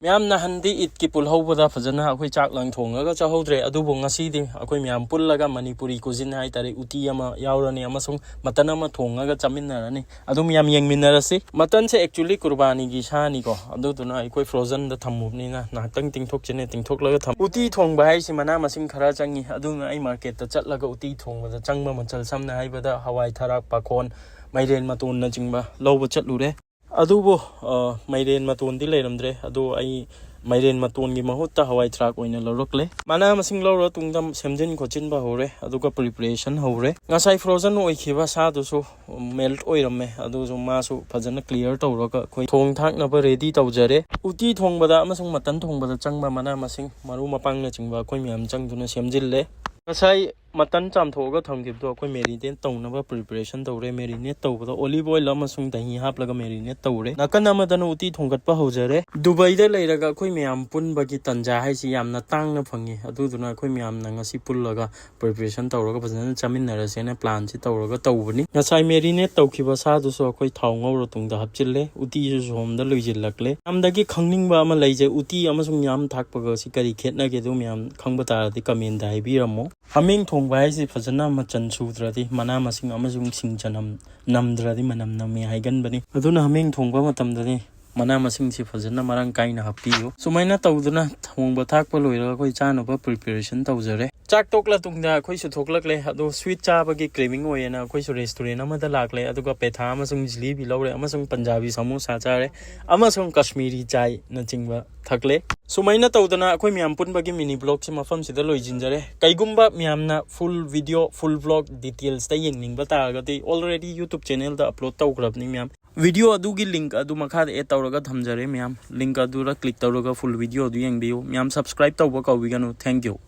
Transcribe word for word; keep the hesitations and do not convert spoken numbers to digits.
ꯃꯌꯥꯝ ꯅꯍꯥꯟꯗꯤ ꯏꯗꯀꯤ ꯄꯨꯜꯍꯧꯕꯗ ꯐꯖꯅ ꯑꯩꯈꯣꯏ ꯆꯥꯛ ꯂꯥꯡ ꯊꯣꯡꯉꯒ ꯆꯥꯍꯧꯗ꯭ꯔꯦ, ꯑꯗꯨꯕꯨ ꯉꯁꯤꯗꯤ ꯑꯩꯈꯣꯏ ꯃꯌꯥꯝ ꯄꯨꯜꯂꯒ ꯃꯅꯤꯄꯨꯔꯤ ꯀꯨꯖꯤꯟ ꯍꯥꯏꯇꯥꯔꯦ, ꯎꯇꯤ ꯑꯃ ꯌꯥꯎꯔꯅꯤ ꯑꯃꯁꯨꯡ ꯃꯇꯟ ꯑꯃ ꯊꯣꯡꯉꯒ ꯆꯥꯃꯤꯟꯅꯔꯅꯤ꯫ ꯑꯗꯨꯝ ꯌꯥꯝ ꯌꯦꯡꯃꯤꯟꯅꯔꯁꯤ꯫ ꯃꯇꯟꯁꯦ actually ꯀꯨꯔꯕꯥꯅꯤꯒꯤ ꯁꯥꯅꯤꯀꯣ, ꯑꯗꯨꯗꯨꯅ ꯑꯩꯈꯣꯏ frozenꯗ ꯊꯝꯃꯨꯕꯅꯤꯅ ꯉꯥꯏꯍꯥꯛꯇꯪ ꯇꯤꯡꯊꯣꯛꯁꯤꯅꯦ, ꯇꯤꯡꯊꯣꯛꯂꯒ ꯊꯝ ꯎꯇꯤ ꯊꯣꯡꯕ ꯍꯥꯏꯁꯤ ꯃꯅꯥ ꯃꯁꯤꯡ ꯈꯔ ꯆꯪꯉꯤ, ꯑꯗꯨꯅ ꯑꯩ marketꯇ ꯆꯠꯂꯒ ꯎꯇꯤ ꯊꯣꯡꯕꯗ ꯆꯪꯕ ꯃꯆꯜ, ꯁꯝꯅ ꯍꯥꯏꯕꯗ ꯍꯋꯥꯏ ꯊꯔꯥꯛ, ꯄꯥꯈꯣꯟ, ꯃꯥꯏꯔꯦꯟ ꯃꯇꯣꯟꯅꯆꯤꯡꯕ ꯂꯧꯕ ꯆꯠꯂꯨꯔꯦ꯫ ꯑꯗꯨꯕꯨ ꯑ, ꯃꯥꯏꯔꯦꯟ ꯃꯇꯣꯟꯗꯤ ꯂꯩꯔꯝꯗ꯭ꯔꯦ, ꯑꯗꯣ ꯑꯩ ꯃꯥꯏꯔꯦꯟ ꯃꯇꯣꯟꯒꯤ ꯃꯍꯨꯠꯇ ꯍꯋꯥꯏ ꯊꯔꯥꯛ ꯑꯣꯏꯅ ꯂꯧꯔꯛꯂꯦ꯫ ꯃꯅꯥ ꯃꯁꯤꯡ ꯂꯧꯔ ꯇꯨꯡꯗ ꯁꯦꯝꯖꯤꯟ ꯈꯣꯠꯆꯤꯟꯕ ꯍꯧꯔꯦ, ꯑꯗꯨꯒ preparation ꯍꯧꯔꯦ꯫ ꯉꯁꯥꯏ frozen ꯑꯣꯏꯈꯤꯕ ꯁꯥꯗꯨꯁꯨ melt ꯑꯣꯏꯔꯝꯃꯦ, ꯑꯗꯨꯁꯨ ꯃꯥꯁꯨ ꯐꯖꯅ clear ꯇꯧꯔꯒ ꯑꯩꯈꯣꯏ ꯊꯣꯡ ꯊꯥꯛꯅꯕ ready ꯇꯧꯖꯔꯦ꯫ ꯎꯇꯤ ꯊꯣꯡꯕꯗ ꯑꯃꯁꯨꯡ ꯃꯇꯟ ꯊꯣꯡꯕꯗ ꯆꯪꯕ ꯃꯅꯥ ꯃꯁꯤꯡ, ꯃꯔꯨ ꯃꯄꯥꯡꯅꯆꯤꯡꯕ ꯑꯩꯈꯣꯏ ꯃꯌꯥꯝ ꯆꯪꯗꯨꯅ ꯁꯦꯝꯖꯤꯜꯂꯦ꯫ ꯉꯁꯥꯏ ꯃꯇꯟ ꯆꯥꯝꯊꯣꯛꯑꯒ ꯊꯝꯈꯤꯕꯗꯣ ꯑꯩꯈꯣꯏ marinate ꯇꯧꯅꯕ preparation ꯇꯧꯔꯦ꯫ Marinate ꯇꯧꯕꯗ olive oil ꯑꯃꯁꯨꯡ ꯗꯍꯤ ꯍꯥꯞꯂꯒ marinate ꯇꯧꯔꯦ꯫ ꯅꯥꯀꯟ ꯑꯃꯗꯅ ꯎꯇꯤ ꯊꯣꯡꯒꯠꯄ ꯍꯧꯖꯔꯦ꯫ ꯗꯨꯕꯩꯗ ꯂꯩꯔꯒ ꯑꯩꯈꯣꯏ ꯃꯌꯥꯝ ꯄꯨꯟꯕꯒꯤ ꯇꯟꯖꯥ ꯍꯥꯏꯁꯤ ꯌꯥꯝꯅ ꯇꯥꯡꯅ ꯐꯪꯉꯤ, ꯑꯗꯨꯗꯨꯅ ꯑꯩꯈꯣꯏ ꯃꯌꯥꯝꯅ ꯉꯁꯤ ꯄꯨꯜꯂꯒ preparation ꯇꯧꯔꯒ ꯐꯖꯅ ꯆꯥꯃꯤꯟꯅꯔꯁꯦꯅ planꯁꯤ ꯇꯧꯔꯒ ꯇꯧꯕꯅꯤ꯫ ꯉꯁꯥꯏ marinate ꯇꯧꯈꯤꯕ ꯁꯥꯗꯨꯁꯨ ꯑꯩꯈꯣꯏ ꯊꯥꯎ ꯉꯧꯔ ꯇꯨꯡꯗ ꯍꯥꯞꯆꯤꯜꯂꯦ꯫ ꯎꯇꯤꯁꯨ ꯁꯣꯝꯗ ꯂꯣꯏꯁꯤꯜꯂꯛꯂꯦ꯫ ꯃꯌꯥꯝꯗꯒꯤ ꯈꯪꯅꯤꯡꯕ ꯑꯃ ꯂꯩꯖꯩ, ꯎꯇꯤ ꯑꯃꯁꯨꯡ ꯌꯥꯝ ꯊꯥꯛꯄꯒ ꯁꯤ ꯀꯔꯤ ꯈꯦꯠꯅꯒꯦ? ꯑꯗꯨ ꯃꯌꯥꯝ ꯈꯪꯕ ꯇꯥꯔꯗꯤ commentꯗ ꯍꯥꯏꯕꯤꯔꯝꯃꯣ꯫ ꯍꯥꯃꯦꯡ ꯊꯣꯡꯕ ꯍꯥꯏꯁꯤ ꯐꯖꯅ ꯃꯆꯜ ꯁꯨꯗ꯭ꯔꯗꯤ, ꯃꯅꯥ ꯃꯁꯤꯡ ꯑꯃꯁꯨꯡ ꯁꯤꯡ ꯆꯅꯝ ꯅꯝꯗ꯭ꯔꯗꯤ ꯃꯅꯝ ꯅꯝꯃꯤ ꯍꯥꯏꯒꯟꯕꯅꯤ꯫ ꯑꯗꯨꯅ ꯍꯥꯃꯦꯡ ꯊꯣꯡꯕ ꯃꯇꯝꯗꯗꯤ ꯃꯅꯥ ꯃꯁꯤꯡꯁꯤ ꯐꯖꯅ ꯃꯔꯥꯡ ꯀꯥꯏꯅ ꯍꯥꯞꯄꯤꯌꯨ꯫ ꯁꯨꯃꯥꯏꯅ ꯇꯧꯗꯨꯅ ꯊꯣꯡꯕ ꯊꯥꯛꯄ ꯂꯣꯏꯔꯒ ꯑꯩꯈꯣꯏ ꯆꯥꯅꯕ preparation ꯇꯧꯖꯔꯦ꯫ ꯆꯥꯛ ꯇꯣꯛꯂ ꯇꯨꯡꯗ ꯑꯩꯈꯣꯏꯁꯨ ꯊꯣꯛꯂꯛꯂꯦ꯫ ꯑꯗꯣ sweet ꯆꯥꯕꯒꯤ craving ꯑꯣꯏꯌꯦꯅ ꯑꯩꯈꯣꯏꯁꯨ restaurant ꯑꯃꯗ ꯂꯥꯛꯂꯦ, ꯑꯗꯨꯒ ꯄꯦꯊꯥ ꯑꯃꯁꯨꯡ ꯖꯤꯂꯤꯕꯤ ꯂꯧꯔꯦ ꯑꯃꯁꯨꯡ ꯄꯟꯖꯥꯕꯤ ꯁꯃꯣꯁꯥ ꯆꯥꯔꯦ ꯑꯃꯁꯨꯡ ꯀꯥꯁꯃꯤꯔꯤ ꯆꯥꯏꯅꯆꯤꯡꯕ ꯊꯛꯂꯦ꯫ ꯁꯨꯃꯥꯏꯅ ꯇꯧꯗꯅ ꯑꯩꯈꯣꯏ ꯃꯌꯥꯝ ꯄꯨꯟꯕꯒꯤ mini vlogꯁꯤ ꯃꯐꯝꯁꯤꯗ ꯂꯣꯏꯁꯤꯟꯖꯔꯦ꯫ ꯀꯩꯒꯨꯝꯕ ꯃꯌꯥꯝꯅ full video, full vlog detailsꯇ ꯌꯦꯡꯅꯤꯡꯕ ꯇꯥꯔꯒꯗꯤ already YouTube channelꯗ upload ꯇꯧꯈ꯭ꯔꯕꯅꯤ ꯃꯌꯥꯝ꯫ Video ꯑꯗꯨꯒꯤ link ꯑꯗꯨ ꯃꯈꯥꯗ add ꯇꯧꯔꯒ ꯊꯝꯖꯔꯦ ꯃꯌꯥꯝ꯫ Link ꯑꯗꯨꯗ click ꯇꯧꯔꯒ full video ꯑꯗꯨ ꯌꯦꯡꯕꯤꯌꯨ ꯃꯌꯥꯝ꯫ Subscribe ꯇꯧꯕ ꯀꯥꯎꯕꯤꯒꯅꯨ꯫ Thank you꯫